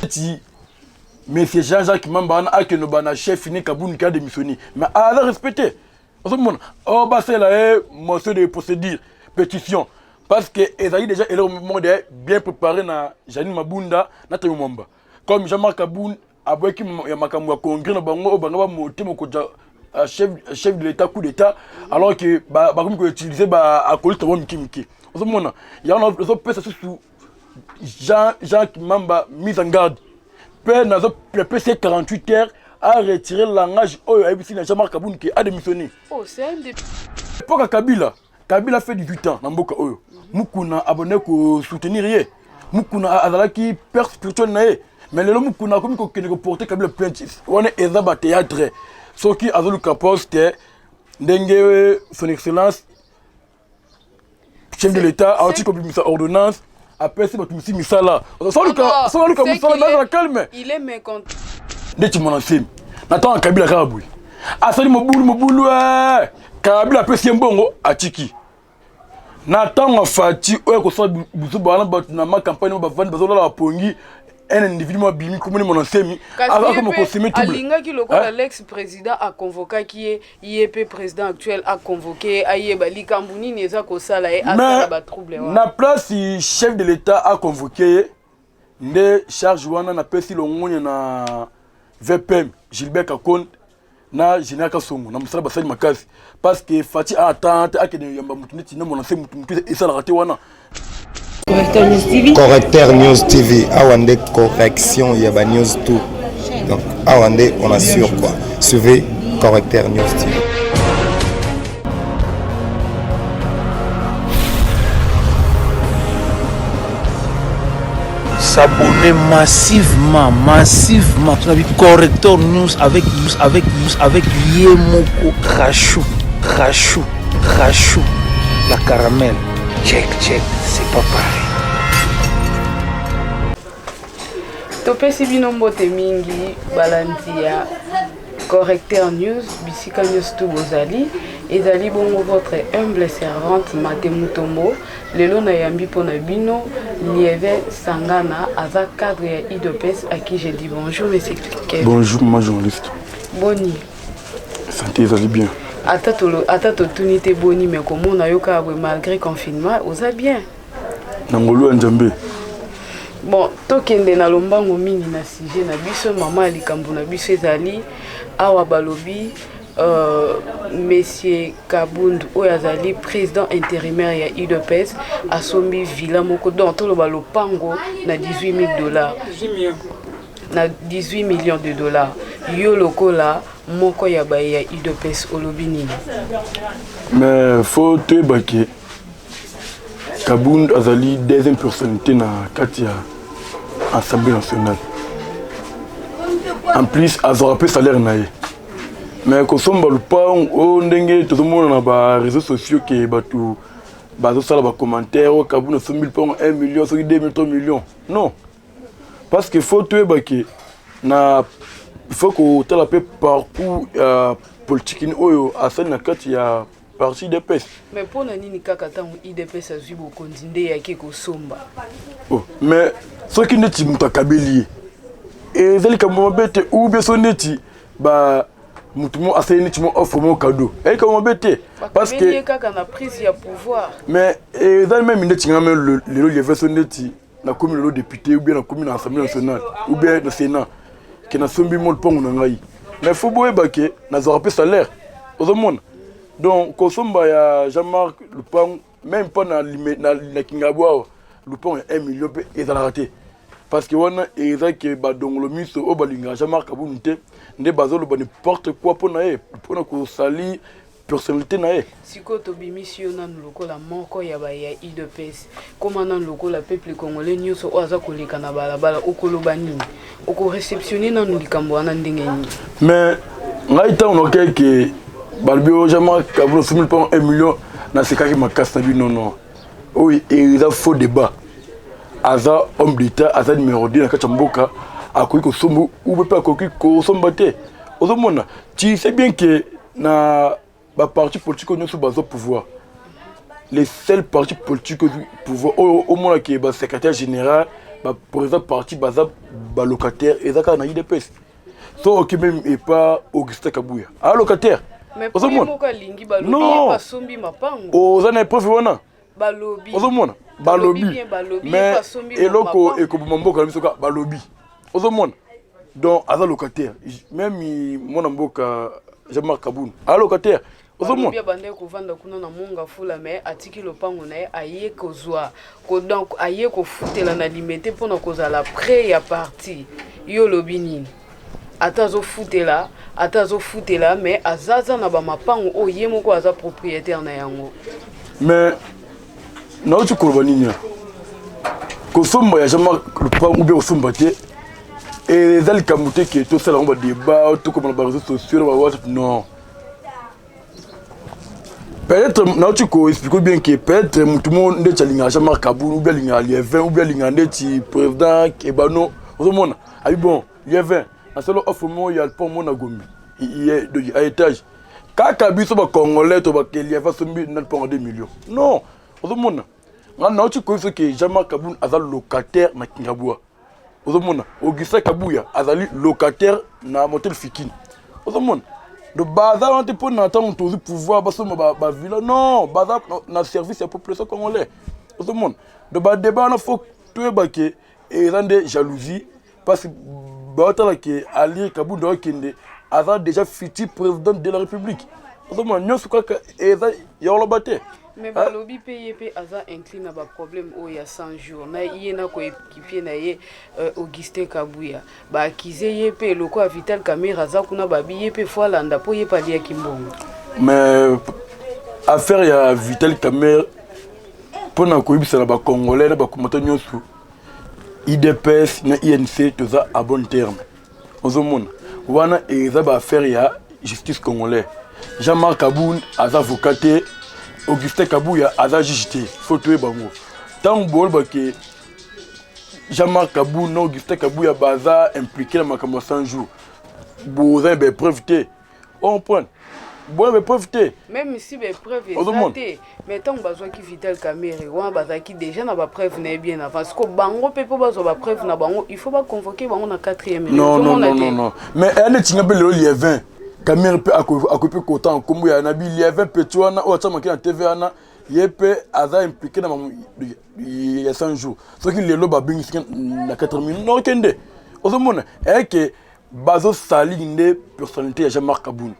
Ti monsieur Jean-Jacques Mamba wana akende ba na chef ni Kabund qui a démissionné mais aza respecté. Ozomona oh basala ye motion de procédure pétition parce que ezali déjà eloko moko de bien préparé na Janine Mabunda na Temo Mwamba comme Jean-Marc Kabund aboyaki ya makambo ya congrès na bango oyo bango bamote mokonzi ya chef de l'état coup d'état alors que bakomi koutilize baakolite bango mike mike. Ozomona yango ezopesa susu Jean Jacques Mamba mise en garde mpe nazopesa ye 48 heures a retirer langage oyo ayebisi na Jean-Marc Kabund ke a démissionné. Oh, c'est un des Époque Kabila, Kabila fait 18 ans na mboka oyo. Mukuna abonné ko soutenir ye. Mukuna azalaki père spirituel na ye. Mais lelo Mukuna akomi kokende ko porter Kabila plainte. Wana eza ba théâtre. Soki azoluka poste ndenge son excellence chef de l'état auti kobimisa ordonnance apesi bato misi misala. Soluka soluka mosala nazala calme. Il est mécontent. Ndeti mwana nsemi na ntango ya Kabila kaka boye asali mobulu mobulu, Kabila apesi ye mbongo atiki. Na ntango ya Fati oyo akosala biso bana bato na ma campagne oyo bavandi bazolala bapongi, un individu moko abimi komoni mwana nsemi akoma koseme trouble. Alingaki lokola l'ex président aconvokaki ye, ye mpe président actuel aconvoke ye, ayeba likambo nini eza kosala ye asala batrouble wana. Na place chef de l'état aconvoke ye nde charge wana napesi longonya na VPM Gilbert Kakonde na général Kasongo na mosala basali makasi parce que Fati a te akende yamba motu neti nde mona se motu motu esalaka te wana. Correcteur News TV. Correcteur News TV. Awa nde correction ya ba news tout. Donc awa nde on assure quoi. Suivez Correcteur News TV. S'abonner massivement, massivement. Tu as vu Corrector News avec avec avec Yemoko Rachou, Rachou, Rachou, la caramel. Check, check, c'est pas pareil. Topesi bino mbote mingi balandi ya Correcteur News bisika nyonso tu bozali. Ezali bongo votre humble servante Mate Mutombo. Lelo nayambi mpo na bino Lieve Sangana, aza cadre ya UDPS à qui je dis bonjour monsieur Kev. Bonjour maman journaliste. Boni. Santé ezali bien. Ata totuni te boni, mais komona yo kaka boye malgré confinement oza bien. Na ngolu ya Nzambe. Bon, tokende na lombango mingi na sujet na biso. Mama ya likambo na biso ezali awa balobi monsieur Kabund oyo azali président intérimaire ya UDPS asombi villa moko donc toloba lopango na 18 000 dollars, na 18 millions de dollars. Yo lokola moko ya baye ya UDPS olobi nini? Mais faut toyeba ke Kabund azali deuxième personnalité na kati ya Assemblée nationale. En plus azwaka mpe salaire na ye. Mais kosomba lupango oyo ndenge tozomona na ba réseaux sociaux ke bato bazosala bacommentaire oyo Kabund asombi lupango 1 million soki 2 millions, 3 millions, non, parce que faut toyeba ke na faut kotala mpe parcours ya politique oyo asali na kati ya parti UDPS. Mais mpo na nini kaka ntango UDPS azwi bokonzi nde eyaki kosomba? Oh, mais soki neti moto akabeli ye eza likambo mabe te, ou bien so neti ba motu mo asali neti mo offre mo cadeau, eza likambo mabe te parce que kaka na prise ya pouvoir. Mais eza même neti nga me lelo lieve so neti nakomi lelo député ou bien nakomi na Assemblée nationale ou bien na Sénat ke nasombi mo lupango na ngai, mais faut boyeba ke nazwaka mpe salaire. Ozomona donc kosomba ya Jean-Marc lupango même mpo na Kingabwa awa lupango ya 1 million mpe ezalaka te parce que wana eza ke badongolo miso oyo balingaka Jean-Marc Kabund te nde bazoloba n'importe quoi mpo na ye, mpona kosali personnalité na ye. Sikoyo tobimisi yo nanu lokola moko ya baye ya UDPS, koma nanu lokola peuple congolais nyonso oyo aza koleka na balabala, okoloba nini? Okoreceptionne nanu likambo wana ndenge nini? Mais ngai ntango nakei ke balobi oyo Jean-Marc Kabund asombi lupango 1 million, nasekaki makasi na bino. Non, oyo eza faux débat. Aza homme d'état, aza numéro 2 na kati ya mboka, akoki kosomba ube mpe akoki kosomba te. Ozomona, tu sais bien ke na baparti politique oyo nyonso bazwa pouvoir, les seuls partis politiques oyo pouvoir oyo omonaki basecrétaire général, baprésident parti baza Balocataire eza kaka na UDPS. So oki même epa Augustin Kabuya a locataire. Ozomona non, oza na épreuve wana. Ozomona balobi, mais eloko ekoboma mboka na biso kaka balobi. Ozomona, donc aza locataire. Même mwana mboka Jean-Marc Kabund aza locataire. Ozomona abandaki kovanda kuna na Monga Fula, mais atiki lopango na ye, aye kozwa, donc aye kofutela na Limete mpona kozala près ya parti. Yo olobi nini? Ata azofutela, ata azofutela, mais azaza na bamapango oyo ye moko aza propriétaire na yango. Mais nauti koloba nini? Kosomba ya Jean-Marc lopango ube kosomba te, eza likambo te ke tosala yango badébat, tokoma na baréseaux sociaux, na bawhatsapp. Non, peut-être nauti koexpliquer bien ke peut-être motu moko ndeti alingaka Jean-Marc Kabund, ou bien alingaka Lievin, ou bien alingaka ndeti président Ebano. Ozomona abi bon, Lievin nasala offre moko ya pont mo na Gombe à étage. Kaka biso bacongolais to bakeli Lievin asombi na mpongo 2 millions. Non, ozomona, nga nauti koyebisa ke Jean-Marc Kabund aza locataire na Kingabwa. Ozomona, Augustin Kabuya azali locataire na Motel Fikine. Ozomona, donc baza wana te mpo na ntango tozwi pouvoir basomba bavilla. Non, baza na service ya population congolais. Ozomona, donc badébat wana, faut toyeba ke eza nde jalousie, parce que baotala ke ali Kabund akende, aza déjà futur président de la République. Ozomona, nyonso kaka eza ya koloba te. Mais balobi mpe ye mpe aza inclus na baproblème oyo ya 100 jours na ye na coéquipier na ye Augustin Kabuya. Baakize ye mpe lokola Vital Kamerhe aza kuna, babi ye mpe faut alanda mpo ye mpe aliaki mbongo. Mais affaire ya Vital Kamerhe, mpona koyebisa na bacongolais na bakomata nyonso, UDPS na UNC toza à bon terme. Ozomona, wana eza baaffaire ya justice congolais. Jean-Marc Kabund aza avocat te, Augustin Kabuya aza juge te. Faut toyeba bango. Ntango boyoloba ke Jean-Marc Kabund na Augustin Kabuya baza impliqué na makambo ya 100 jours, boza na baépreuve te. Comprendre, boya baépreuve te. Même si baépreuve eza te, mais ntango bazwaki Vital Kamerhe wana, bazalaki déjà na bapreuve na ye bien avant. Siko bango mpe, mpo bazwa bapreuve na bango, il faut baconvoquer bango na quatrième. Non, non, non, non, non, mais eya neti nga mpe lelo, Lievin Kamerhe mpe akoki mpe kotanga nkombo ya nabi Lievin Petit wana oyo atiamaki na TV wana, ye mpe aza impliqué na makambo ya 100 jours. Soki lelo babengisi na 4 minutes, nokende. Ozomona eyeke bazosali nde personnalité ya Jean-Marc Kabund.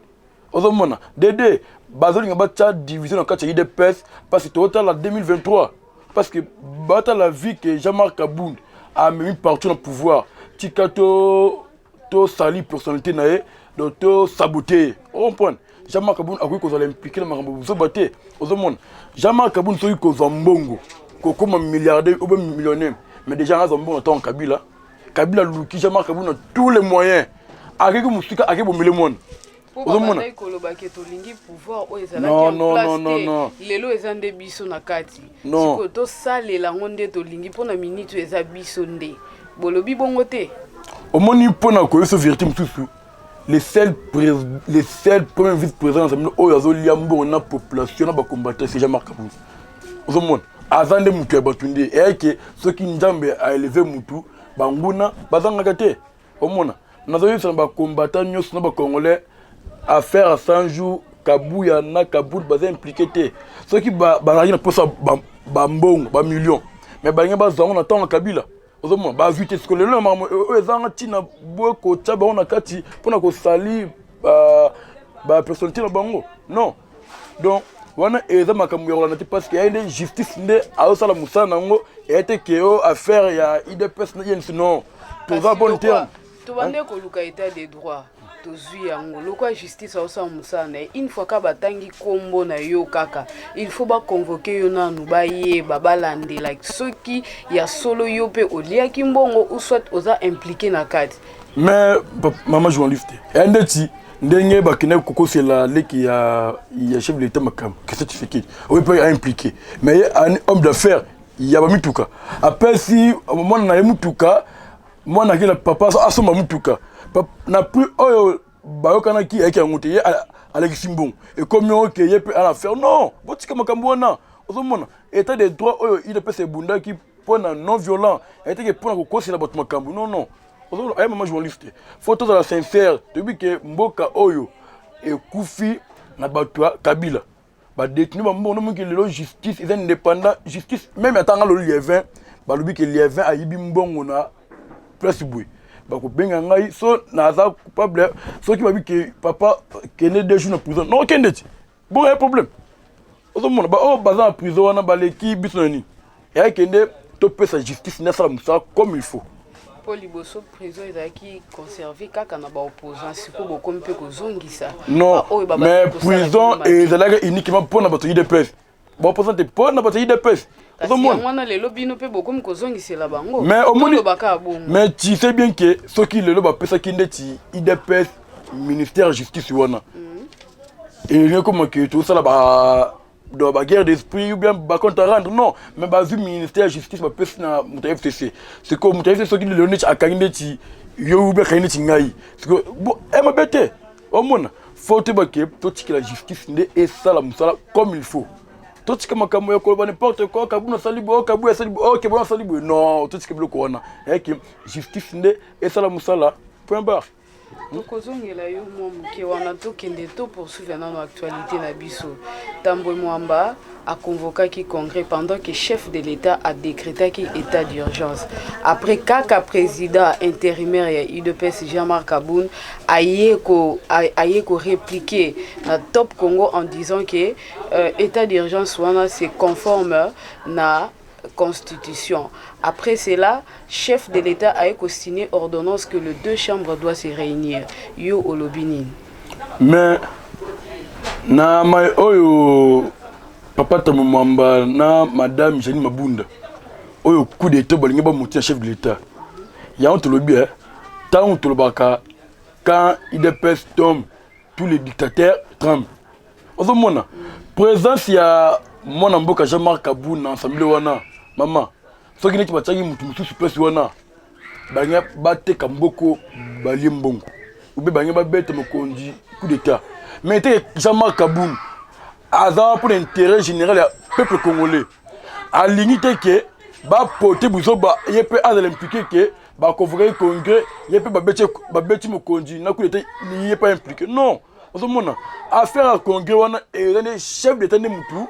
Ozomona dede bazolinga batya division na kati ya UDPS, parce que totala 2023, parce que batala vie ke Jean-Marc Kabund amemi partout na pouvoir, tika to tosali personnalité na ye, donc tosabote ye. Ocomprendre, Jean-Marc Kabund akoki kozala impliqué na makambo bozoba te. Ozomona, Jean-Marc Kabund soki kozwa mbongo, kokóma milliardaire ou bien millionnaire, mais déjà azwa mbongo na ntango Kabila. Kabila aluki Jean-Marc Kabund na tous les moyens, akeki mosika, ake bomele mwana. Ozomona kolobaki tolingi pouvoir oyo ezalaki en place te, lelo eza nde biso na kati. Sikoyo tosalela yango nde tolingi mpona minute oyo eza biso nde bolobi bongo te. Omoni, mpona koyebisa vérité mosusu, le seul premier vice président na oyo azolia mbongo na population na bacombattant, c'est Jean-Marc Kabund. Ozomona, aza nde motu ya bato nde eyake. Soki Nzambe aélever mutu, banguna bazangaka te. Omona, nazoyebisa na bacombattant nyonso na bacongolais, affaire à 100 jours, Kabuya na Kabund baza impliqué te. Soki bazalaki na mposa bambongo, bamillion, mais balingi bazwa yango na ntango ya Kabila. Ozomona, bazwi te. Siko lelo na makambo oyo ezanga ntina boye, kotya bango na kati mpona kosali bapersonnalité na bango, non. Donc wana eza makambo ya kolanda te, parce que yaye nde justice nde azosala mosala na yango. Eya te ke o affaire ya UDPS na UNC, non, toza bon terme. Tobande koluka état de droit, tozwi yango. Lokwa justice aosala mosala na ye, une fois ka batangi nkombo na yo kaka, il faut baconvoquer yo nanu, bayeba, balandela soki ya solo yo mpe oliaki mbongo ou soit oza impliqué na kati. Mais mama journaliste, eya ndeti ndenge bakendaki kokosela leki ya chef de l'État makambo, Christian Tshisekedi, oyo mpe aimpliqué, mais ye homme d'affaires ya bamituka, apesi mwana na ye mutuka. Mwana akela papa asomba mutuka na prix oyo bayokanaki, ayaki yango te, ye alekisi mbongo, ekomi oke ye mpe ana affaire. Non, botika makambo wana. Ozomona, état de droit oyo UDPS ebundaki mpo na non violent, ayeteke mpona kokosela bato makambo, non, non. Aye mama journaliste, faut tozala sincère. Toyebi ke mboka oyo ekufi na bato ya Kabila, badétenu bambongo. Nomoki lelo justice eza indépendant, justice même atanga lelo Lievin, balobi ke Lievin ayibi mbongo na place boye, bakobenga ngai so naza coupable. Soki babi ke papa kende 2 jours na prison, non, okende ti bongo ya problème. Ozomona baoyo baza na prison wana baleki biso na nini? Eyakende topesa justice nde asala mosala comme il faut. Mpo liboso prison ezalaki conservé kaka na baopposant, sikoyo bokomi mpe kozongisa? Non, mais prison ezalaki uniquement mpo na bato UDPS, baopposant te, mpo na bato UDPS. Ozomona wana lelo bino mpe bokomi kozongisela bango. Mais omoni Tolobaka bongo. Mais tu sais bien ke soki lelo bapesaki ndeti UDPS ministère justice wana, elingi ekoma ke tosala ba donc baguerre d'esprit ou bien bacompte à rendre. Non, mais bazwi ministère ya justice, bapesi na moto ya FCC. Sikoyo moto ya FCC, soki lelo neti akangi neti yo ou bien akangi neti ngai, sikoyo bo emabe te. Omona, faut toyeba totikela justice nde esala mosala comme il faut. Totika makambo ya koloba n'importe quoi, Kabund asali boye, Kabuya asali boye, ok, bona asali boye. Non, totika biloko wana, eyaki justice nde esala mosala, point barre. Tokozongela yo mwa moke wana. Tokende to poursuivre nano actualité na biso. Tambwe Mwamba aconvokaki congrès pendant que chef de l'État a décrétaki état d'urgence. Après kaka président intérimaire ya UDPS Jean-Marc Kabund aye ko aye ko répliquer na Top Congo en disant que état d'urgence wana c'est conforme na constitution. Après cela, chef de l'État a signé ordonnance que les deux chambres doivent se réunir. Yo olobi nini? Mais na mai oyo papa Tambwe Mwamba na madame Jeanine Mabunda oyo coup d'état balingi bamonter chef de l'État, yango tolobi ntango tolobaka quand UDPS tombe, tous les dictateurs tremblent. Ozomona présence ya mwana mboka Jean-Marc Kabund na assemblée wana, mama, soki neti batiaki motu mosusu place wana, balingi bateka mboko, balie mbongo, ube balingi babeta mokonzi coup d'état. Mais te, Jean-Marc Kabund aza mpona intérêt général ya peuple congolais, alingi te ke bapote buzoba, ye mpe azala impliqué ke baconvoquaki congrès, ye mpe babeti mokonzi na coup d'état, ye mpe impliqué. Non, ozomona affaire ya congrès wana eza nde chef d'état nde mutu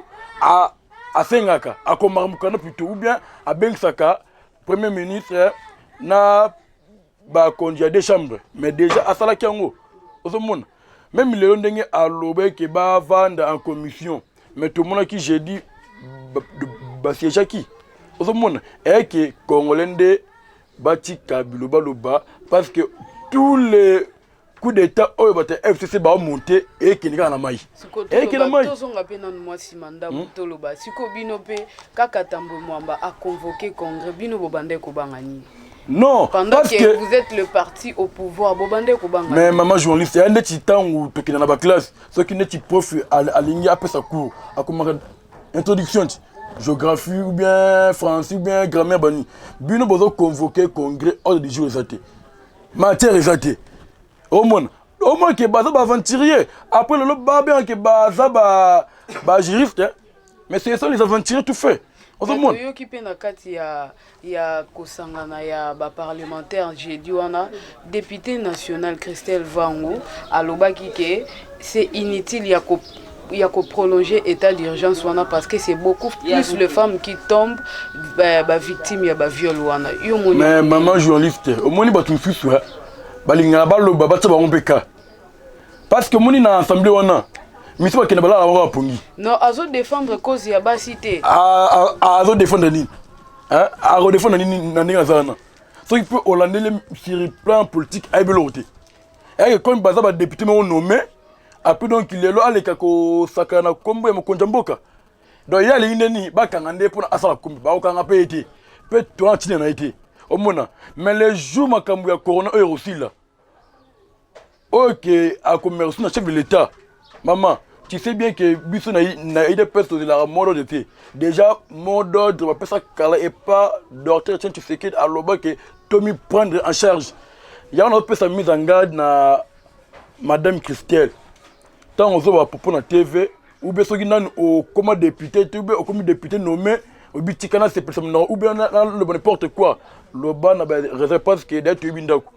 asengaka, akomaka mokanda plutôt, ou bien abengisaka premier ministre na bakonzi ya deux chambres. Mais déjà asalaki yango. Ozomona même lelo ndenge alobaki bavanda en commission, mais tomonaki jeudi basiégeaki. Ozomona eyeke congolais nde batika bilobaloba, parce que tous les coup d'état oyo bato ya FCC baomonte ekende kaka na mai. Ekende na mai. Tozonga mpe nanu mwa nsima ndambo. Toloba sikoyo, bino mpe kaka Tambwe Mwamba aconvoqué congrès, bino bobanda kobanga nini? Non. Pendant parce que, que vous êtes le parti au pouvoir, bobanda kobanga? Mais mama journaliste, ya ndeti ntango tokenda na baclasse, soki neti prof alingi apesa cours, akomaka introduction ti géographie ou bien français ou bien grammaire. Bani bino bozoconvoquer congrès, ordre du jour eza te, matière eza te. Omona, omona ke baza baaventurier. Après lelo babengake baza bajuriste, mais ce sont les aventuriers tout fait. Ozomona. Toyoki mpe na kati ya kosangana ya baparlementaire jeudi wana, député national Christelle Vangu alobaki ke c'est inutile ya koprolonger état d'urgence wana, parce que c'est beaucoup plus les femmes qui tombent bavictime ya baviol wana. Yo moni? Mais maman journaliste, omoni bato mosusu balingaka baloba, batia bango mpe ka, parce que omoni na assemblée wana miso bakende balala bango bapongi. Non, azodéfendre cause ya basi te. Azodéfendre nini? Akodéfendre nini na ndenge aza wana? Soki mpe olandeli sur plan politique, ayebi eloko te. Eyake comme baza badéputé moko nommé après, donc lelo aleka kosakana na nkombo ya mokonzi ya mboka. Donc ye alingi nde nini? Bakanga nde mpona asala kombi, bakokanga mpe ye te, mpe toa ntina na ye te. Omona, mais le jour makambo ya corona oyo ekosila, oyo ke akomerci na chef de l'État, mama, tu sais bien que biso na UDPS tozelaka mot d'ordre te. Déjà mot d'ordre bapesa kala epa docteur Etienne Tshisekedi, aloba ke tomi prendre en charge. Yango nazopesa mise en garde na madame Christelle: ntango ozoba propos na TV, ou bien soki nani okoma député te, ou bien okomi député nommé, obi tika nasepelisa monoko, ou bien naloba n'importe quoi. Loba na ba réserve parce que d'ailleurs toyebi ndako.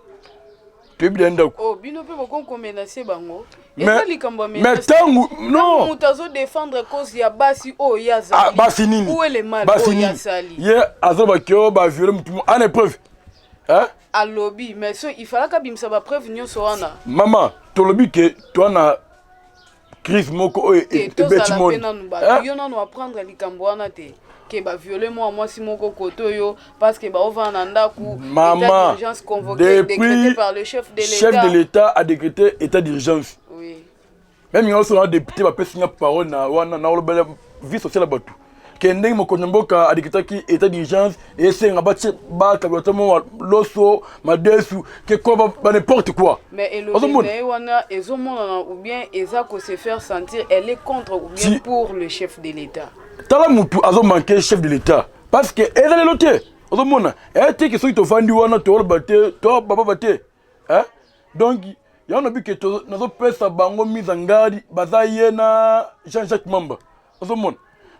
Toyebi da ndako. Oh, bino mpe bokoki komenace bango. Eza likambo ya mais ntango non moto azo défendre cause ya basi oyo ye azali. Ah, basi nini? Où est le mal basi oyo ye nini? asali? Ye azolobaki oyo baviole motu ana épreuve. Hein? Alobi mais so il fallait abimisa ba preuve nyonso wana. Mama, tolobi ke toa na crise moko oyo Te ebeti tozala mpe monde. nanu bato Hein? yo nanu apprendre likambo wana te ke baviole mwa mwasi moko kote oyo parce que baovanda na ndako état Maman, d'urgence convoqué décrété depuis par le chef de chef l'état de l'État a décrété état d'urgence. Oui. Même nga so na député bapesi nga parole na wana na olobela vie sociale ya bato. Ke ndenge mokonzi ya mboka adécrétaki état d'urgence esenga batie bakabela ta mwa loso madesu ke quoi ba n'importe quoi. Mais elobeli Ozomona? na ye wana ezomonana ou bien eza ko se faire sentir elle est contre ou bien Ti- pour le chef de l'état. Tala mutu azo manquer chef de l'état parce que eza lelo te ozomona eya te ke soki tovandi wana tooloba te to bababa te hein? Donc yango nabi ke nazopesa bango mise en garde baza ye na Jean-Jacques Mamba ozomona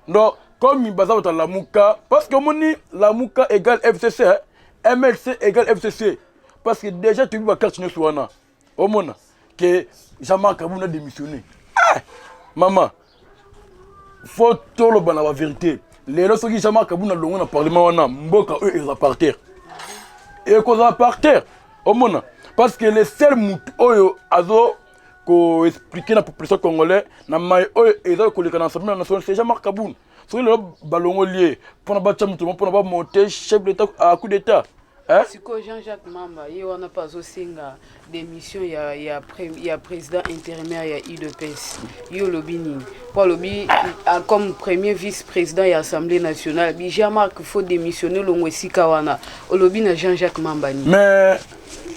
donc comme baza bato ya Lamuka parce que omoni Lamuka égale FCC hein? MLC égale FCC parce que déjà toyebi bakarte nyonso wana omona ke Jean-Marc Kabund a démissionné. Ah! Mama, faut toloba na ba vérité. Lelo soki Jean-Marc Kabund alongwe na parlement wana mboka oyo eza par terre. Ekozala par terre. Omona parce que le seul mutu oyo azo ko expliquer na population congolais na mai oyo eza koleka na Assemblée nationale c'est Jean-Marc Kabund. Soki lelo balongoli ye mpona batia mutu moko mpona ba monter chef d'état à coup d'état. Hein? Sikoyo Jean-Jacques Mamba ye wana mpe azosenga démission ya président intérimaire ya UDPS. Yo olobi nini? Po alobi comme premier vice-président ya Assemblée nationale bi Jean-Marc faut démissionner longo esika wana. Olobi na Jean-Jacques Mamba nini? Mais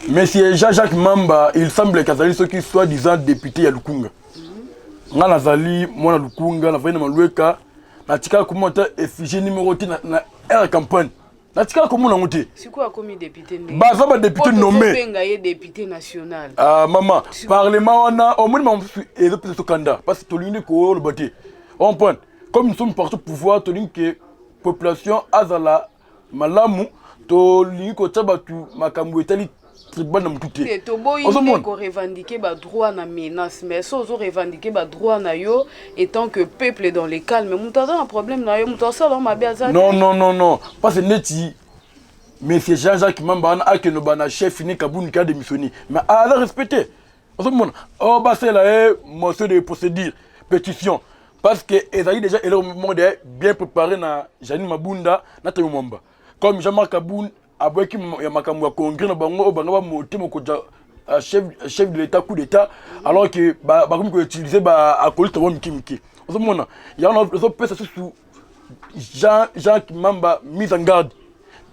monsieur Jean-Jacques Mamba, il semble qu'azali soki soi-disant député ya Lukunga. Nga nazali mwana Lukunga, navandi na Malueka, natikala komona ata effigie numéro te na aire ya campagne. Natikala komona yango te. Sikoyo akomi député ndenge. Baza ba député Po nommé. tozobenga ye député national. Ah, mama, parlement wana omoni makambo mosusu ezopesa tokanda parce que tolingi nde koloba te. On point. Comme nous sommes partout pouvoir, tolingi ke population azala malamu, tolingi kotia bato makambo etali tribal na motu te. Te, toboyi nde Ozomona? korevendiquer ba droit na menace, mais so ozo revendiquer ba droit na yo étant que peuple dans le calme, moto aza na problème na yo, moto asala yo mabe aza te. Non, non, non, non. Parce que neti monsieur Jean-Jacques Mamba wana akende ba na chef ni Kabund qui a démissionné. Mais aza respecté. Ozomona? Oh, basela ye motion de procédure, pétition. Parce que ezali déjà eloko moko de bien préparé na Janine Mabunda na Thami Mwamba. Comme Jean-Marc Kabund aboyaki ya makambo ya congrès na bango oyo bango bamote mokonzi ya chef de l'état coup d'état alors que bakomi koutiliser ba acolyte bango mike mike. Ozomona? Yango nazopesa susu Jean-Jacques Mamba mise en garde.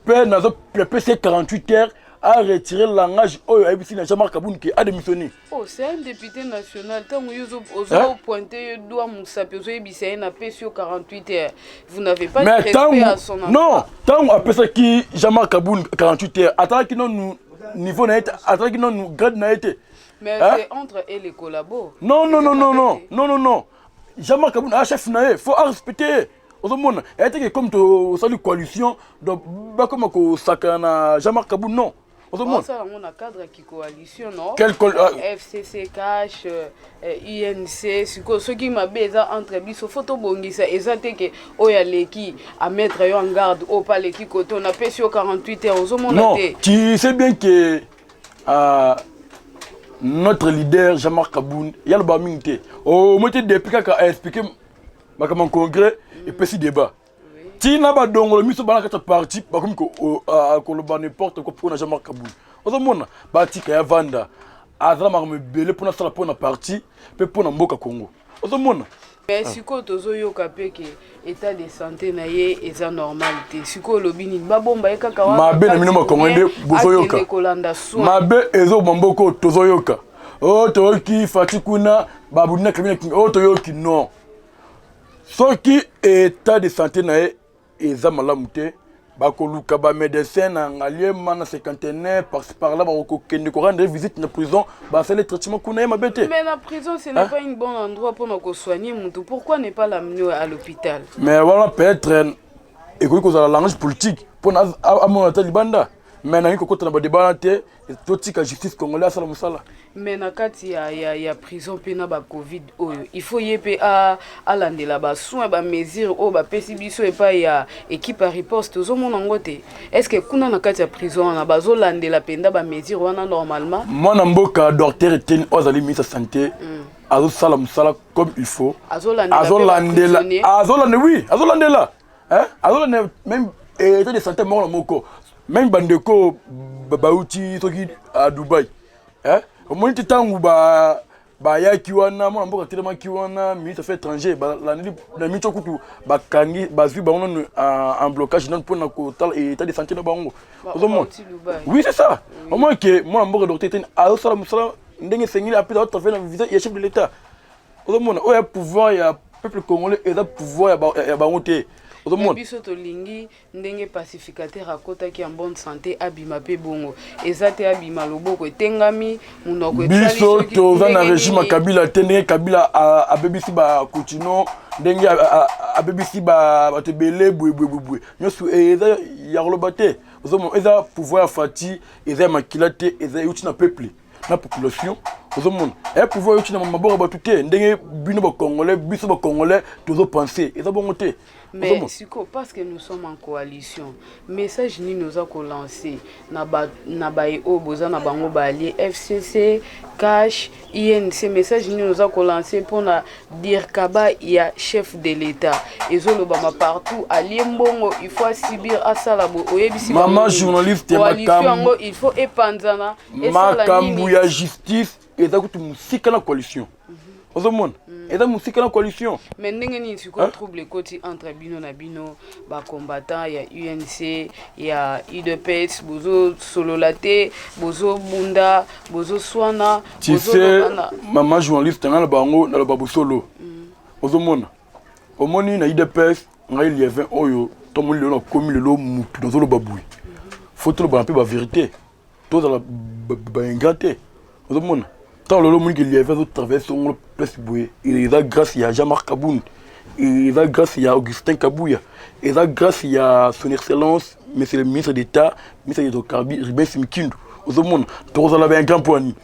Pe nazopesa ye 48 heures à retirer langage oyo ayebisi na Jean-Marc Kabund ke a démissionné. Oh, c'est un député national. Tango yo ozo Hein? pointer yo doigt mosapi, ozoyebisa ye na pesi yo 48 heures. Vous n'avez pas de Mais respect tango à son endroit. Non, tango apesaki Jean-Marc Kabund 48 heures, atalaki nanu niveau na ye te, atalaki nanu grade na ye te. Mais Hein? c'est entre et les collabos. Non, non, non, non, non, non, non, non. Jean-Marc Kabund a chef na ye, faut respecter. Ozomona, elle était comme tosali coalition, donc bakoma kosakana na Jean-Marc Kabund, non. Ozomona. Osala yango na cadre ya coalition, non? Quel ah. FCC cash, UNC, sikoyo soki mabe eza entre biso, faut tobongisa, eza te ke oyo aleki a mettre yo en garde, oyo pa aleki kote, on apesi yo 48 heures, ozomona Non, te. tu sais bien que notre leader Jean-Marc Kabund, il y a le mingi te. Oh, moi depuis kaka a expliqué makambo ya congrès epesi débat. Tina ba dongolo miso bana kata parti bakomi ko, o, a, koloba n'importe quoi pour Jean-Marc Kabund. Ozomona batika ya vanda azala makambo ebele mpona asala mpona parti mpe mpona mboka Congo. Ozomona? Mais sikoyo tozoyoka pe ke état de santé na ye eza normal te. Sikoyo olobi nini? Babomba ye kaka wana Mabe na bino kati makongo nde ou bien bozoyoka. akende kolanda soin. Mabe ezoboma mboka oyo tozoyoka. Oyo toyoki Fati kuna babundi na Kabila Kinga. Oyo toyoki non. Soki état de santé na ye eza malamu te, bakoluka ba médecin na Ngaliema na cinquantenaire par-ci par-là, bakokende ko rendre visite na prison, basali traitement kuna ye mabe te. Mais la prison, ce n'est Hein? pas un bon endroit pour nous soigner mutu. Pourquoi ne pas l'amener à l'hôpital? Mais voilà, peut-être ekoki kozala langage politique pour na amona ta libanda. Mais nangi kokota na badeba wana te. Totika justice congolais asala mosala. Mais na kati ya prison mpe na bacovid oyo, il faut ye mpe alandela basoin, bamesure oyo bapesi biso epai ya équipe ya riposte. Tozomona yango te. Est ce que kuna na kati ya prison wana bazolandela mpenza bamesure wana normalement? Mwana mboka docteur Eteni oyo azali ministre ya santé azosala mosala comme il faut. Azolandela. Azolandela, azolandela, oui, azolandela, azolandela même état de santé moko na moko, même bandeko bauti soki à Dubai. Omoni te, ntango bayaki wana, mwana mboka atelemaki wana, ministre affaires étranger, balandeli na miniti kutu bakangi, bazwi bango nanu en blocage nanu mpona kotala état de santé na bango. Ozomona, oui, c'est ça. Omoni ke mwana mboka docteur Eteni azosala mosala ndenge esengeli, apesa azotravaille na visa ya chef de l'État. Ozomona, oyo ya pouvoir ya peuple congolais eza pouvoir ya bango te. Ozomona. Biso tolingi ndenge pacificateur akotaki en bonne santé, abima mpe bongo. Eza te abima loboko etengami, monoko. Biso toza na régime ya Kabila te. Ndenge Kabila abebisi bakutino, ndenge abebisi bato ebele boyeboyeboye nyonso, eza ya koloba te. Ozomona, eza pouvoir ya Fatshi, eza ya makila te, eza euti na peuple, na population. Ozomona, eya pouvoir euti na maboko ya bato te. Ndenge bino bacongolais, biso bacongolais tozopense, eza bongo te. Mais siko, parce que nous sommes en coalition, message nini oza kolancer na baye oyo boza na bango, baallié FCC, CACH, UNC? Message nini oza kolancer mpona dircaba ya chef de l'État? Ezolobama partout, alie mbongo, il faut asubir, asala boye. Oyebisi Mama journaliste, coalition yango il faut epanzana? Makambo ya justice eza kutu mosika na coalition. Ozomona, eza mosika na coalition. Mais ndenge nini sikoyo trouble ekoti entre bino na bino, bacombattant ya UNC, ya UDPS? Bozosolola te, bozobunda, bozoswana. Tu sais, mama journaliste, ngai na bango naloba bosolo. Ozomona, omoni, na UDPS, ngai Lievin oyo tomoni lelo, nakomi lelo mutu nazoloba boye, faut tolobana mpe bavérité, tozala baingrat te. Ozomona, ntango lelo omoniki Lievin azotravaille songolo place boye, eza grâce ya Jean-Marc Kabund, eza grâce ya Augustin Kabuya, eza grâce ya son excellence monsieur le ministre d'État, ministre ya hydrocarbures, Rubens Mikindu. Ozomona, tokozala baingrat mpo ani?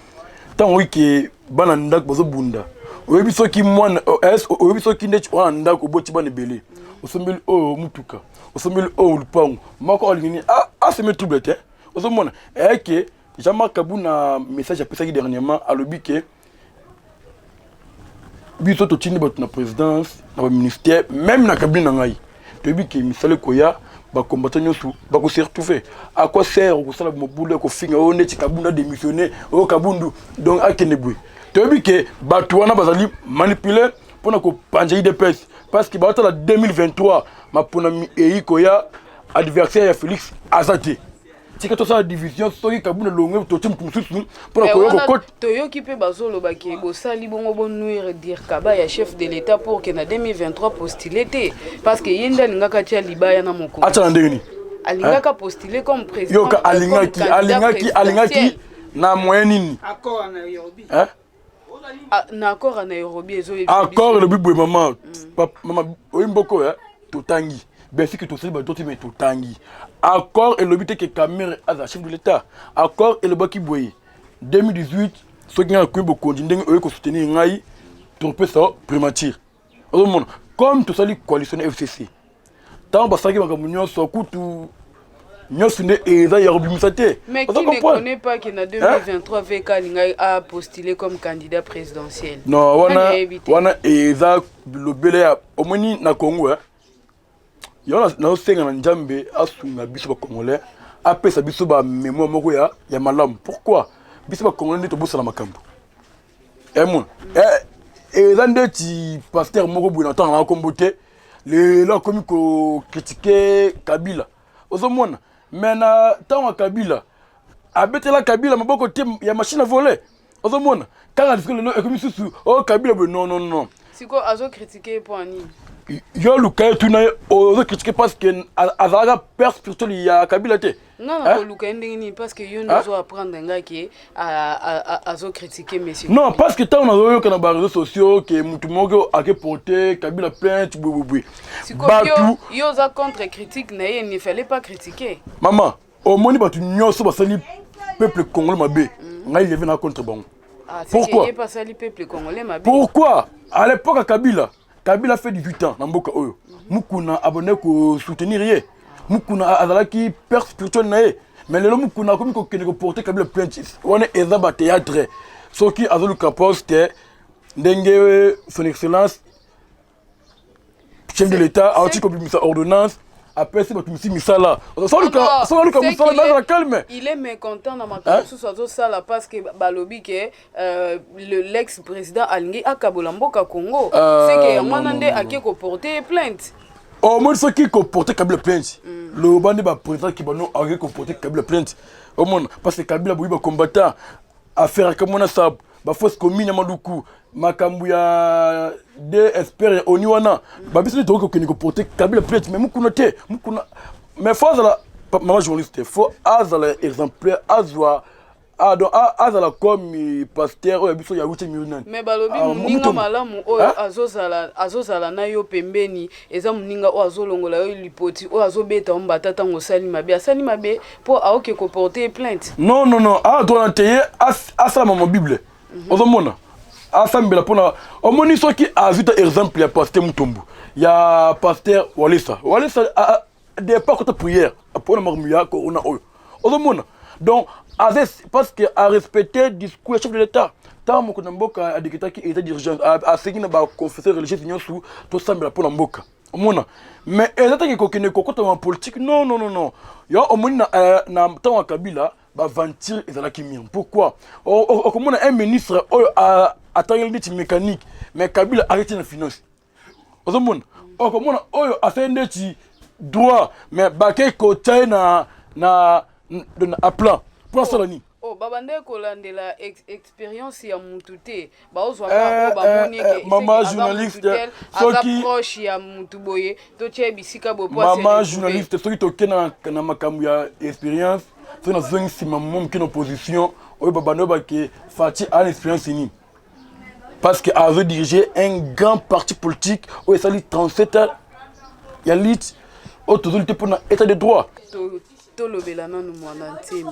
Ntango oyoki ke bana ndako bazobunda, oyebi soki mwana, oyebi soki ndeti wana ndako oboti bana ebele, osombeli oyo mutuka, osombeli oyo lupango, moko alingi nini, aseme trouble te. Ozomona eyake Jean-Marc Kabund na message apesaki dernièrement, alobi ke biso totindi bato na présidence, na baministère, même na cabinet na ngai. Toyebi ke misala ekoya, bacombattant nyonso bakose retrouver. À quoi sert okosala mobulu ya kofinga oyo neti Kabundu adémissionné, oyo Kabundu donc akende boye? Toyebi ke bato wana bazali manipulé mpona kopanja UDPS, parce que baotala 2023 maponami eyi koya, adversaire ya Félix aza te. Tika tosala division, soki Kabund longwe, totie motu mosusu mpona koya kokota. Toyoki mpe bazolobaki bosali bongo bonuire dircaba ya chef de l'État pour ke na 2023 postule te, parce que ye nde alingaka atia libaya na mokonzi. Atia na ndenge nini? Alingaka postule comme président. Yoka, alingaki na moyen nini? Na accord ya Nairobi. Accord elobi boye, mama, mama oyi mboko oyo totangi, bien sûr que tosali bato, mais totangi accord elobi te ke Kamerhe aza chef de l'État. Accord elobaki boye: 2018, soki ngai nakomi bokonzi, ndenge oyo kosoutenir ngai, topesa primature. Ozomona, comme tosali coalition na FCC, ntango basalaki makambo nyonso kutu nyonso nde eza ya kobimisa te. Mais qui ne connaît pas que na 2023 VK alingaki apostuler comme candidat présidentiel? Non, wana wana eza lobele ya omoni na Congo. Yango nazosenga na Nzambe asunga biso bacongolais, apesa biso bamémoire moko ya malamu. Pourquoi biso bacongolais nde tobosana makambo? Emona, eza ndeti pasteur moko boye na ntango na kombo te, lelo akomi kocritiquer Kabila. Ozomona, mais na ntango ya Kabila abetela Kabila maboko te ya machine à voler. Ozomona kaka disiko lelo ekomi susu o Kabila boye. Non, non, non. Sikoyo azocritiquer mpo nini? Yo luka ye, tuna ye. Ozocritiquer parce que azalaka père spirituel ya Kabila te. Nga na koluka ye ndenge nini? Parce que yo nde ozo apprendre nga ke azocritiquer monsieur. Non, parce que ntango nazoyoka na baréseaux sociaux ke mutu moko ake porter Kabila plainte boyeboye. Bato, yo oza contre critique na ye, ne fallait pas critiquer. Mama. Omoni bato nyonso basali peuple congolais mabe, ngai leve na contre bango. Ah, Pourquoi? Ye pasali peuple congolais mabe. Pourquoi? À l'époque ya Kabila, Kabila fait 18 ans na mboka oyo, Mukuna abonde kosoutenir ye. Mukuna azalaki père spirituel na ye. Mais lelo Mukuna akomi kokende koporte Kabila plainte. Wana eza bathéâtre. Soki azoluka poste, ndenge Son Excellence chef de l'État auti kobimisa ordonnance, apesi bato misi misala, soki aluka mosala, nazala calme. Il est mécontent na makambo mosusu azosala, parce que balobi ke l'ex président alingi akabola mboka Congo. C'est que yango wana nde ake koporte plainte. Omoni, soki koporte Kabila plainte, loba nde baprésident kibano akoki koporte Kabila plainte. Omona, parce que Kabila boyi bacombattant, affaire akamona sabu bafosse commune ya Maluku, makambo ya de expert ya oni wana, babiso nde tokoki kokende koporte Kabila plainte, mais Mukuna te. Mukuna, mais faut azala, mama journaliste, faut azala exemplaire, azwa, ah, donc azala comme pasteur oyo ya biso ya 8 million. Mais balobi moninga malamu oyo azozala na yo pembeni eza moninga oyo azolongola yo lipoti, oyo azobeta yo mbata ntango osali mabe. Asali mabe mpo aoke koporte plainte. Non, non, non, awa tona te. Ye asala mama Bible, ozomona, asambela mpona. Omoni, soki azwi ta exemple ya pasteur Mutombo, ya pasteur Walesa. Walesa départ kota prière mpona makambo ya corona oyo, ozomona. Donc parce que arespecte discours ya chef de l'État. Ntango mokonzi ya mboka adécrétaki état d'urgence, asengi na baconfession religieuse nyonso tosambela mpona mboka. Omona, mais eza te que kokende kokota politique. Non, non, non, non. Yo omoni, na ntango ya Kabila, baventure ezalaki mingi. Pourquoi? Okomona un ministre oyo atangeli neti mécanique, mais Kabila arrêté na finance. Ozomona, okomona oyo asali ndeti droit, mais bakei kotia ye na aplan mpo asala nini? Oh, babandaki kolandela expérience ya mutu te. Baozwa kaka oyo bamoni eke mama journaliste, soki proche ya mutu boye, totia bisika boye. Mama journaliste, soki toke na makambo ya expérience, soki nazongi nsima mo moke na opposition oyo, babanda oyo bake Fatshi ana expérience nini? Parce que azo diriger un grand parti politique oyo esali 37 ans ya lutte oyo tozoli te mpona état de droit. Tolobela nanu Mwanda Nsemi.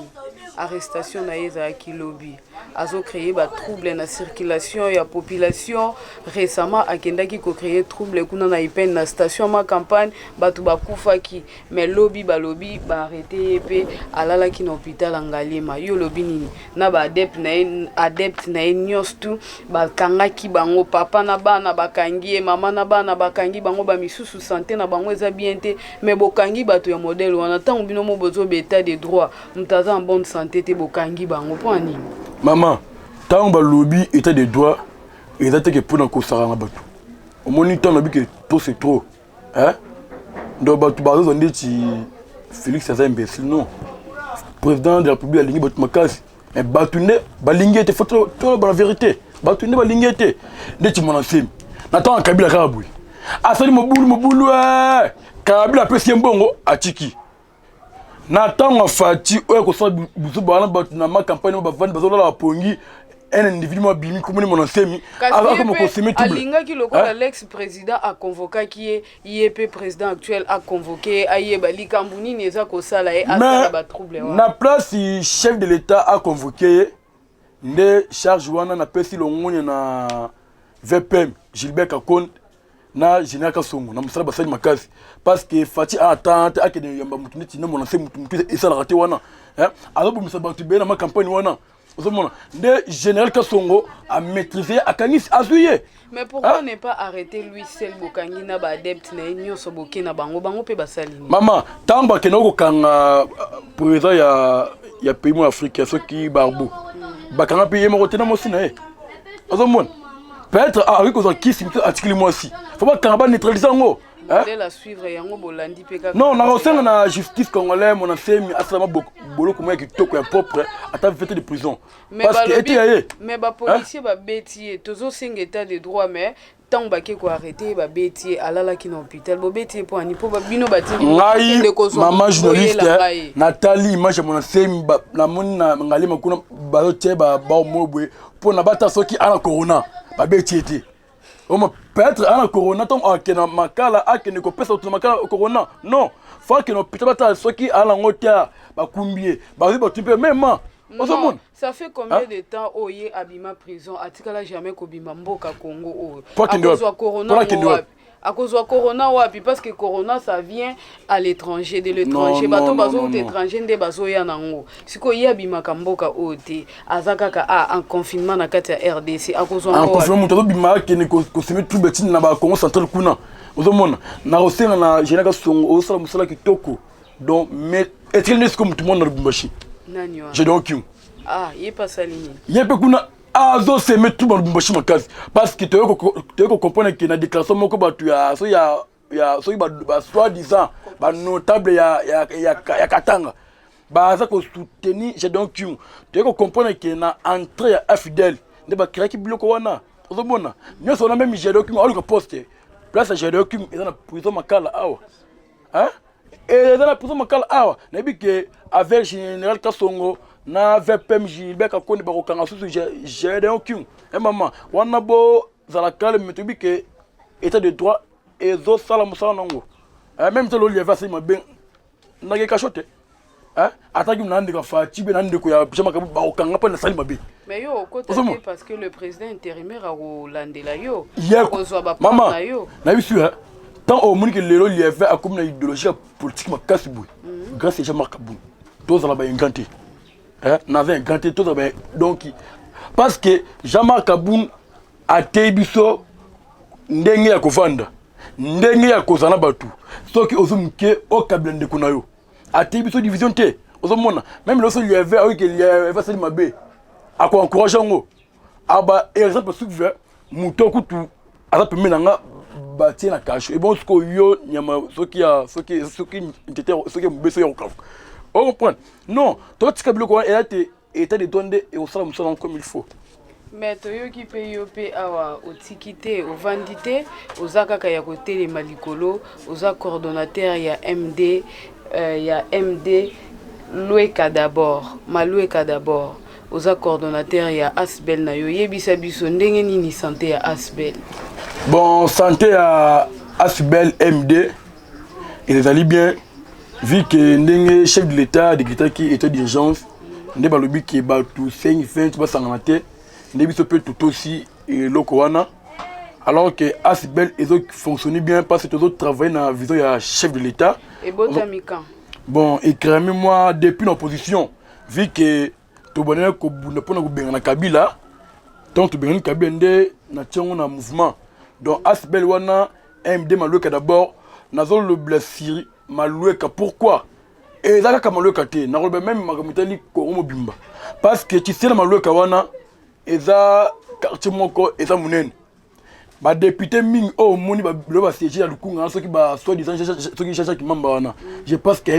Arrestation na ye ezalaki lobi. Azocréer batrouble na circulation ya population. Récemment akendaki kocréer trouble kuna na Ipene, na station Ma Campagne, bato bakufaki. Mais lobi balobi baarrêter ye mpe alalaki na hôpital ya Ngaliema. Yo olobi nini na baadepte na ye? Adepte na ye nyonso tu bakangaki bango, papa na bana bakangi ye, mama na bana bakangi bango, bamisusu santé na bango eza bien te. Mais bokangi bato ya modèle wana ntango bino mo bozoba état de droit, moto aza en bonne santé te, bokangi bango mpo ya nini? Mama, ntango balobi état de droit, eza te que mpona kosaka na bato. Omoni, ntango nabi que trop c'est trop, hein? Donc bato bazozwa ndeti Félix aza imbécile. Non, président de la République alingi bato makasi, mais bato nde balingi ete faut toloba la vérité. Bato nde balingi ete ndeti Mwanda Nsemi na ntango ya Kabila kaka boye asali mobulu mobulu, Kabila apesi ye mbongo, atiki. Na ntango ya Fatshi oyo akosala buzoba wana, bato na Ma Campagne oyo bavandi bazolala bapongi, un individu mo abimi komoni Mwanda Nsemi akoma kosemer trouble. Alingaki lokola l'ex président aconvokaki ye, ye mpe président actuel aconvoke ye, ayeba likambo nini eza kosala ye asala batrouble wana. Na place chef de l'État aconvoke ye nde charge wana napesi longonya na VPM Gilbert Kakonde na général Kasongo na mosala basali makasi, parce que Fatshi ata te akende yamba motu neti nomona se motu motu esalaka te wana azobomisa bato ebele na Ma Campagne wana. Ozomona nde général Kasongo amaîtrise, akangisi, azwi ye. Mais pourquoi ne pas arrêter lui seul? Bokangi na baadepte na ye nyonso, boke na bango, bango mpe basali nini? Mama, ntango bakende kokanga président ya pays mo Afrique, soki Gbagbo, bakanga mpe ye moko te na mwasi na ye. Ozomona, peut-être akoki kozwa kisi mosusu atikili mwasi, faut bakanga, baneutralise yango. Modèle à suivre yango bolandi mpe kaka. Non, nakosenga na justice congolais, Mwanda Nsemi asalama boloko moko ya kitoko, ya propre, ata 20 de prison, parce que ete ya ye. Mais bapolicier babeti ye. Tozosenga état de droit, mais ntango bake koarrêter ye, babeti ye, alalaki na hôpital. Bobeti ye mpo ani? Mpo bino batindi ngai. Mama journaliste, natali image ya Mwanda Nsemi, namoni na Ngaliema kuna bazotie baomo boye mpo na bata soki ana corona, babeti ye te. Oma peut-être ana corona ntango akende na makala, akende kopesa bato na makala corona. Non, faut akende hôpital, batala soki ala yango te. Bakumbi ye, bazwi bato mpe mema. Ozomona? Ça fait combien de temps oyo ye abima prison? Atikala jamais kobima mboka Congo oyo. Po akende wapi? Akozwa corona Po akende ngo wapi? wapi? Akozwa corona wapi? Parce que corona, ça vient à l'étranger, de l'étranger. Non, Bato non, bazouta non, non. étranger nde bazoya nango. Sikoyo ye abimaka mboka oyo te, aza kaka a en confinement na kati ya RDC, akozwa en ngo wapi? Confinement, moto azobima, akende kosemer trouble ntina na bakongo central kuna. Ozomona, na kosenga na général Kasongo, ozosala mosala kitoko. Donc, mais etikali nde sikoyo motu mwana na Lubumbashi. Nani wana? Gédéon Kyungu. Ah, ye mpe asali nini? Ye mpe kuna azosemer trouble na Lubumbashi makasi, parce que toyei kocomprendre ke na déclaration moko, bato ya so ya soki ba soi-disant banotable ya Katanga baza kosoutenir Gédéon Kyungu. Toyei kocomprendre ke na entrée ya AFDL nde bacréaki biloko wana. Ozomona nyonso wana, même Gédéon Kyungu aluka poste. Place ya Gédéon Kyungu eza na prison Makala awa. Hein? Eza na prison Makala awa. Nayebi ke avec général Kasongo na VPM Gilbert Kakonde, bakokanga susu Gédéon Kyungu. E mama wana, bozala calme. Toyebi ke état de droit ezosala mosala nango. Même te lolieve asali mabe, ndenge kasho te. Ataki na ndeko ya Fatshi mpe na ndeko ya Jean Makambo, bakokanga mpe nasali mabe. Mais yo okota Ozomona? te, parce que le président intérimaire akolandela yo. Ye Akozwa bapart mama na yo. Nayebi su tant omoni ke lelo Lieve akomi na idéologie ya politique makasi boye grâce ya Jean-Marc Kabund. Tozala baingrat te. Naza ingrat te. Tozala ba, donc, parce que Jean-Marc Kabund ateyi biso ndenge ya kovanda, ndenge ya kozala na bato. Soki ozwi moke, okabila ndeko na yo. Ateyi biso division te. Ozomona, même loso Lieve ayoki Lieve asali mabe, akoencourage yango. Aba exemple suivre moto kutu aza pembeni na nga, batie na kasho ebon. Sikoyo yo nyama, soki ya soki ntete, soki ya mobe, soki ya kokafuka, ocomprendre? Non, totika biloko wana. Eza te état de droit nde ekosala mosala yango comme il faut. Mais toyoki mpe yo mpe awa otiki te, ovandi te, oza kaka ya kotelema likolo. Oza coordonnateur ya MD, ya MD Lweka d'abord, Malweka d'abord. Oza coordonnateur ya ASBL na yo. Yebisa biso ndenge nini santé ya ASBL? Bon, santé ya ASBL MD ezali bien, vu que ndenge chef de l'État décrétaki état d'urgence, nde balobi ke bato 5 20 basangana te, nde biso mpe totosi eloko wana. Alors que ASBL ezofonctionne bien, parce que tozotravaille na vision ya chef de l'État. Ebotami quand? Bon, ecréami moi depuis na opposition, vu que tobandaki kobunda mpona kobengana Kabila. Tant tobengani Kabila, nde natia yango na mouvement. Donc ASBL wana MD Malweka d'abord, nazolobela siri Malweka. Pourquoi eza kaka Malweka te? Nakoloba même makambo etali Kongo mobimba, parce que tisela Malweka wana eza quartier moko eza monene. Badéputé mingi oyo omoni bilo basiége ya Lukunga wana, soki ba soi-disant soki Jean-Jacques Mamba wana, je pense ke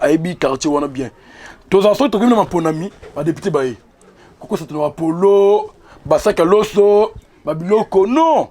ayebi quartier wana bien. Tozala soki tokomi na maponami, badéputé baye kokosa tona bapolo, basaki ya loso, babiloko. Non,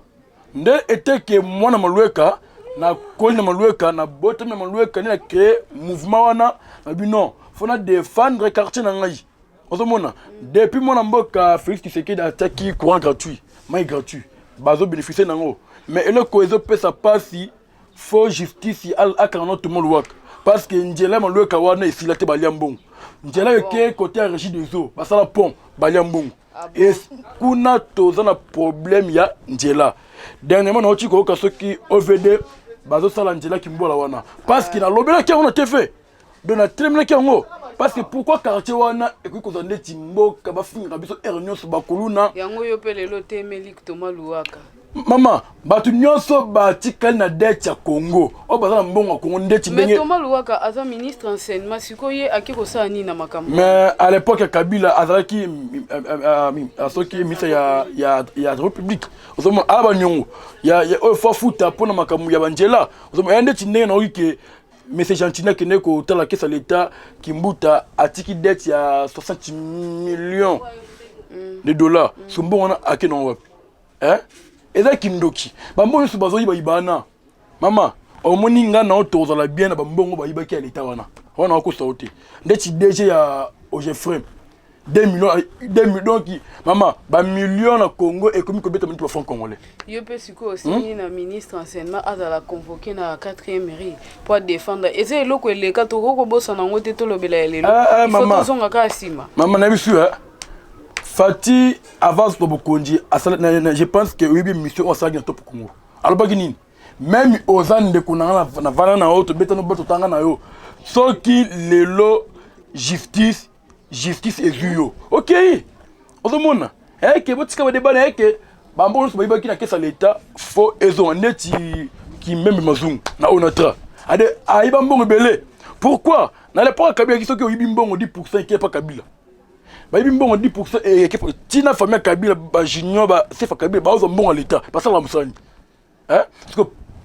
nde eteke mwana Malweka, nakoli na Malweka, nabotami na Malweka, nde na créé mouvement wana. Nabi non, faut na défendre quartier na ngai. Ozomona, depuis mwana mboka Félix Tshisekedi atiaki courant gratuit, mai gratuit, bazobénéficie nango. Mais eloko ezopesa mpasi, faut justice akanga no Thomas Luhaka, parce que nzela ya Malweka wana esila te, balia mbongo. Nzela eke côté ya Régie des eaux, basala pont, balia mbongo. E kuna toza na problème ya nzela. Dernièrement nauti koyoka soki OVD bazosala nzela Kimbwala wana, parce que nalobelaki yango na TV. Donc natelemelaki yango, parce que pourquoi quartier wana ekoki kozala ndeti mboka bafingaka biso heure nyonso, bakuluna? Yango yo mpe lelo otemeli Thomas Luhaka? Mama, bato nyonso batikali na dette ya Congo, oyo baza na mbongo ya Congo ndeti Mais ndenge Thomas Luhaka aza ministre enseignement. Sikoyo ye ake kosala nini na makambo? Mais à l'époque ya Kabila, azalaki soki ministre ya république. Ozomona ala baniongo oyo faut afuta mpona makambo ya banzela. Ozomona, ya ndeti ndenge naoki ke monsieur Gentiny akende kotala kesa l'État Kimbuta, atiki dette ya 60 millions de dollars. So mbongo wana ake nango wapi? Eh? Eza kindoki. Bambongo nyonso bazoyiba yibana. Mama, omoni nga na tozala bien na bambongo bayibaki ya leta wana. Wana okosa yo te. Ndeti DG ya Ogefrem. 2 millions, 2 millions. Donc mama, bamillion na Congo ekomi kobeta mingi bafranc congolais. Yo mpe sikoyo osengi na ministre enseignement azala convoqué na 4e rue po adéfendre. Eza eloko eleka, tokoki kobosana yango te. Tolobela ya lelo. Ah, ah, il faut mama. Tozonga kaka nsima. Mama, nayebi su Fati avance na bokonzi je pense que oyebi mission oyo asalaki na Top Congo. Alobaki nini? Même oza ndeko na nga, na vanda na yo, tobetano ba totanga na yo, soki lelo justice ezwi yo, okei. Ozomona eke botika badeba na eke bambongo nyonso bayibaki na caisse ya leta, fo ezonga. Neti Kimembe Mazungu na Onatra ade ayiba mbongo ebele. Pourquoi na l'époque Kabila, soki oyibi mbongo 10 eke pa Kabila? Bayibi mbongo 10 eke ntina famille ya Kabila, bajunior, basefa Kabila bazwa mbongo ya leta, basalaka mosala nini? Parce que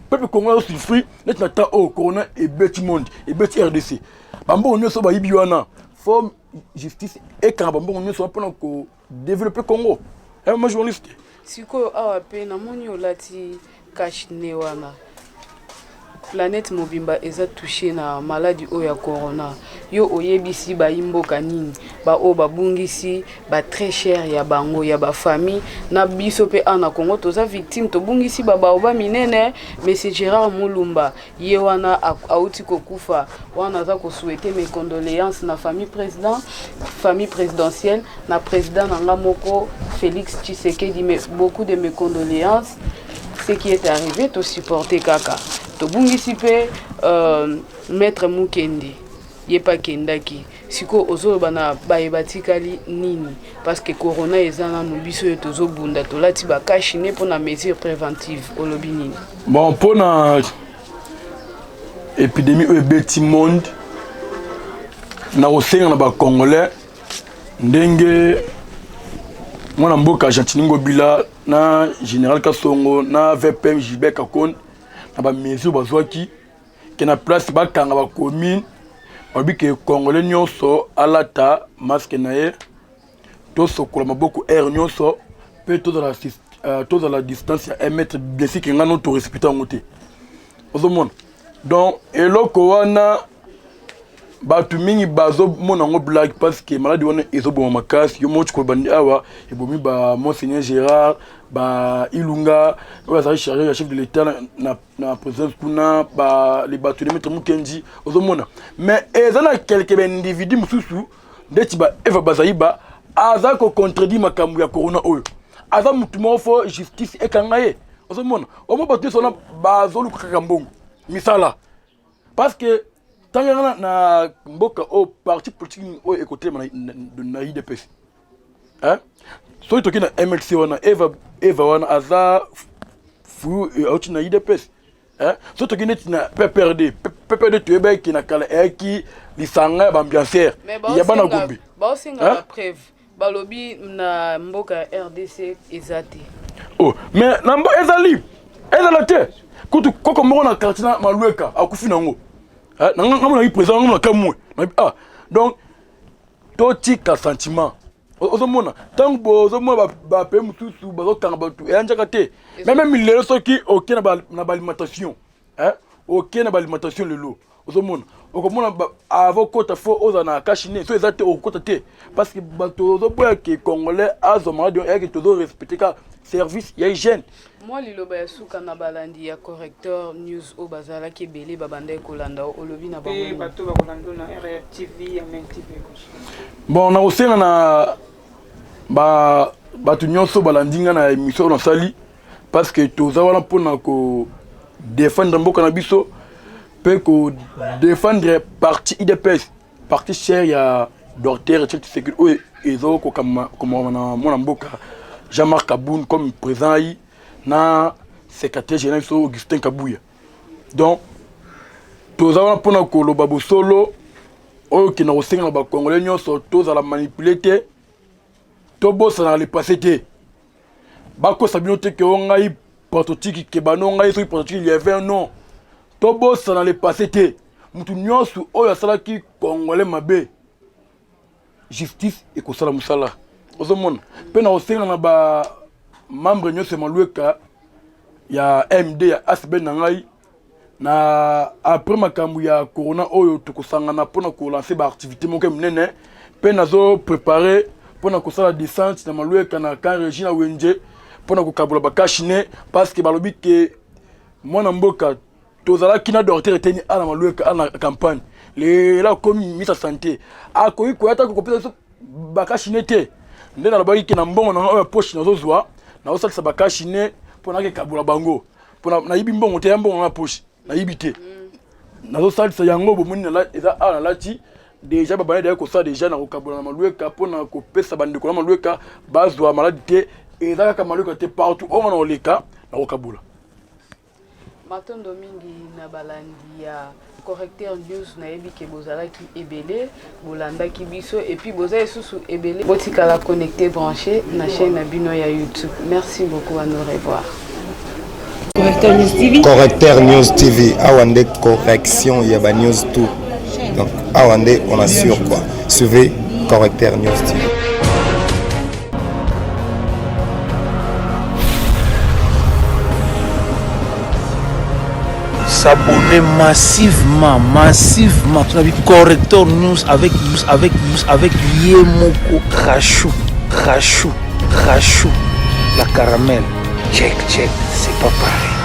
peuple congolais azosouffrir. Neti na temps oyo corona ebeti monde, ebeti RDC, bambongo nyonso bayibi wana, fo justice ekanga bambongo nyonso wana mpona kodévelopper Congo. Ma journaliste. Sikoyo awa mpe namoni olati cache-nez wana. Planète mobimba eza touché na maladi oyo ya corona. Yo oyebisi bayi mboka nini, baoyo babungisi ba très cher ya bango, ya bafamille na biso? Mpe awa na Congo toza victime, tobungisi babaoba minene. Monsieur Gérard Mulumba, ye wana auti kokufa wana, aza kosouhaiter mes condoléances na famille président, famille présidentielle, na président na nga moko Félix Tshisekedi. Mais beaucoup de mes condoléances, ce qui est arrivé, tosupporte kaka. Tobungisi mpe maître Mukendi, ye mpe akendaki. Sikoyo ozoloba na baye batikali nini? Parce que corona eza nanu, biso oyo tozobunda, tolati bacache-nez mpona mesure préventive. Olobi nini? Bon, mpona épidémie oyo ebeti monde, na kosenga na bacongolais, ndenge mwana mboka Gentiny Ngobila na général Kasongo na VPM Gilbert Kakon na bamesure bazwaki ke na place bakanga bacommune, balobi ke congolais nyonso alata masque na ye, tosokola maboko aire nyonso, mpe tozala distance ya 1 mètre. Bien sûr ke ngai no torespecte yango te. Ozomona, donc eloko wana bato mingi bazomona yango blague, parce que maladi wana ezoboma makasi. Yo moko koloba awa, ebomi ba monseigneur Gérard ba Ilunga oyo azali chargé ya chef de l'État na présidence kuna, le bato de maître Mukendi. Ozomona, mais eza na quelque baindividu mosusu ndeti ba Eva Bazaiba, aza kocontredire makambo ya corona oyo. Aza motu moko, fo justice ekanga ye. Ozomona, omo bato nyonso wana bazoluka kaka mbongo, misala, parce que ntango yanga na mboka oyo, parti politique nini oyo ekotelema na UDPS? Soki toki na MLC wana, Eva wana aza fu auti na UDPS. Soki toki neti na PPRD, PPRD toyebaki na kala eyaki lisanga ya baambiancere ya bana Gombe. Baosenga bapreuve, balobi na mboka ya RDC eza te. Oh, mais na mbo ezali, ezala te. Kutu koko moko na quartier na Malweka akufi nango. Ngamonaki président ngamona kamwe. Ah, donc totika sentiment. Ozomona, ntango bozomona bapays mosusu bazokanga bato, eyanjaka te. Même lelo, soki oke na baalimentation, oke na baalimentation lelo, ozomona, okomona avant kota, fo ozala na cache-nez. So eza te, okokota te, parce que bato ozoboya ke congolais azwa maladi eyaki, tozorespecte ka service ya hygiène. Mwa liloba ya suka na balandi ya Correcteur News oyo bazalaki ebele, babandaki kolanda, olobi na bango? Bato bakolanda na RTV ya Main TV. Bon, nakosenga na bato nyonso balandi nga na émission oyo nasali, parce que toza wana mpona kodéfendre mboka na biso mpe kodéfendre parti UDPS, parti cher ya docteur Etienne Tshisekedi, oyo ezokokamama na mwana mboka Jean-Marc Kabund comme président ayi na secrétaire général biso Augustin Kabuya. Donc toza wana mpona koloba bosolo oyo okenda kosenga na bacongolais nyonso: tozala manipulé te, tobosanaka le passé te. Bakosa bino te ke o ngai patriotique, ke bano ngai soki patriotique lievin. Non, tobosana le passé te. Mutu nyonso oyo asalaki congolais mabe, justice ekosala mosala. Ozomona, mpe na kosenga na bamembre nyonso ya Malweka, ya MD, ya ASB na ngai, na après makambo ya corona oyo, tokosangana mpona kolancer baactivité moko ya monene. Mpe nazo prepare mpo na kosala descente na Malueka na camp Regina Wenje mpo na kokabola ba cache-nez parce que balobi ke mwana mboka tozalaki na docteur Eteni ana Malueka ana campagne lelo akomi ministre ya sante akoki koya ata kopesa biso ba cache-nez te. Nde nalobaki ke na mbongo na ngai oyo ya poche nazozwa nazosalisa ba cache-nez mpo nake kabola bango mpo nayibi mbongo te ya mbongo na poche nayibi te nazosalisa yango. Bomoni eza awa nalati deja babandi deja kosala deja na kokabola na Malueka mpo na kopesa bandeko na Malueka bazwa maladi te. Eza kaka Malueka te, partout oyo na koleka na kokabola. Matondo mingi na balandi ya Correcteur News. Nayebi ke bozalaki ebele, bolandaki biso et puis boza lisusu ebele. Botikala connecté, branché na chaîne na bino ya YouTube. Merci beaucoup, à nous revoir. Correcteur News TV. Correcteur News TV. Awa nde correction ya ba news tout. Donc awa nde on assure quoi. Suivez Correcteur News TV. S'abonner massivement, massivement. Tu as vu Corrector News avec avec avec Yemoko Rachou, Rachou, Rachou, la caramel. Check, check, c'est pas pareil.